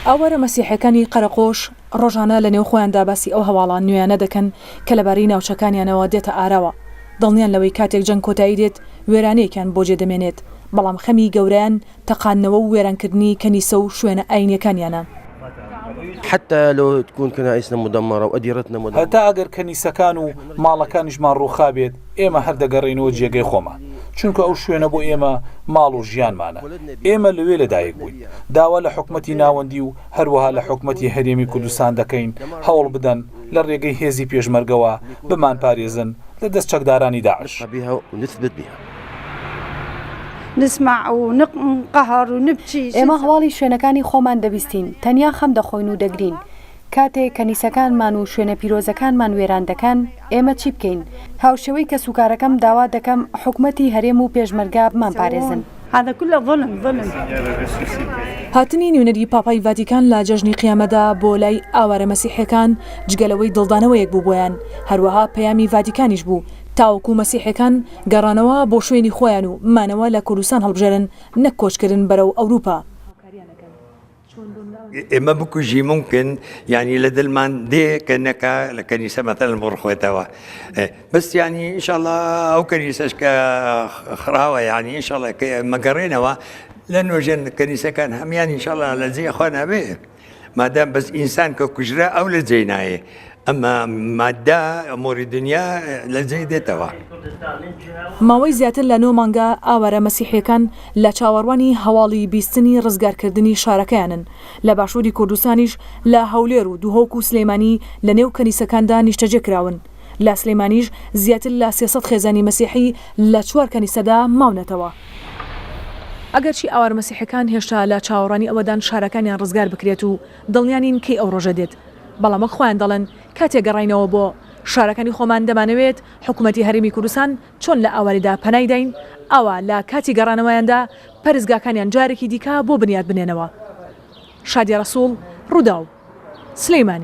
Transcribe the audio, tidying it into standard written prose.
ئاوارە مەسیحیەکانی قەرەقۆش ڕۆژانە لە نێو خۆیاندا باسی ئەو هەواڵە نوێیانە دەکەن کە لەبارەی ناوچەکانیانەوە دێتە ئاراوە، دڵنیان لەوەی کاتێک جەنگ کۆتایی دێت وێرانەیەکیان بۆ جێ دەمێنێت، بەڵام خەمی گەورەیان تەقاندنەوە و وێرانکردنی کەنیسە و شوێنە ئاینیەکانیانە. حتى لو تكون كنائسنا مدمرة وأديرتنا مدمرة. هەتا ئەگەر کەنیسەکان و ماڵەکانیشمان ڕووخابێت، ئێمە هەر دەگەڕێینەوە جێگەی خۆمان، چونکە ئەو شوێنە بۆ ئێمە ماڵ و ژیانمانە، ئێمە لەوێ لەدایک بووین. داوا لە حکومەتی ناوەندی و هەروەها لە حکومەتی هەرێمی کوردستان دەکەین هەوڵ بدەن لە ڕێگەی هێزی پێشمەرگەوە بمانپارێزن لە دەست چەکدارانی داعش. ئێمە هەواڵی شوێنەکانی خۆمان دەبیستین، تەنیا خەم دەخۆین و دەگرین. کاتێک کەنیسەکانمان و شوێنە پیرۆزەکانمان وێران دەکەن، ئێمە چی بکەین؟ هاوشێوەی کەسوکارەکەم داوا دەکەم حکومەتی هەرێم و پێشمەرگە بمانپارێزن. هاتنی نوێنەری پاپای ڤاتیکان لە جەژنی قیامەدا بۆ لای ئاوارە مەسیحیەکان جگە لەوەی دڵدانەوەیەک بوو بۆیان، هەروەها پەیامی ڤاتیکانیش بوو تاوەکو مەسیحیەکان گەڕانەوە بۆ شوێنی خۆیان و مانەوە لە کوردستان هەڵبژێرن نەک کۆچکردن بەرەو ئەوروپا. ئێمە بکوژی ممکن یعنی لە دلمان دێ کە نەکا لە کەنیسە مەتەلەن بڕخێتەوە بەس یعنی ئینشاءاللە ئەو کەنیسەش کە خراوە یعنی ئینشاءاللە کە مەگەڕێنەوە لە نۆژەن کەنیسەکان هەمیان ئینشاءاللە لە جێ خۆ نابێ مادام بەس ئینسان کە کوژرا ئەو لە جێ نایێ ئەمە مادە ئەمۆری دنیا لە جێی دێتەوە. ماوەی زیاتر لە نۆ مانگە ئاوارە مەسیحییەکان لە چاوەڕوانی هەواڵی بیستنی ڕزگارکردنی شارەکەیانن، لە باشووری کوردستانیش لە هەولێر و دهۆک و سلێمانی لە نێو کەنیسەکاندا نیشتەجێ کراون. لە سلێمانیش زیاتر لە 300 خێزانی مەسیحی لە چوار کەنیسەدا ماونەتەوە. ئەگەرچی ئاوارە مەسیحیەکان هێشتا لە چاوەڕوانی ئەوەدان شارەکانیان ڕزگار بکرێت و دڵنیا نین کەی ئەو ڕۆژە دێت، بەڵام وەک خۆیان دەڵێن کاتێک گەڕاینەوە بۆ شارەکانی خۆمان دەمانەوێت حکومەتی هەرێمی کوردستان چۆن لە ئاواریدا پەنای داین ئاوا لە کاتی گەڕانەوەیاندا پەرستگاکانیان جارێکی دیکە بۆ بنیات بنێنەوە. شادیە ڕەسوڵ، ڕووداو، سلیمانی.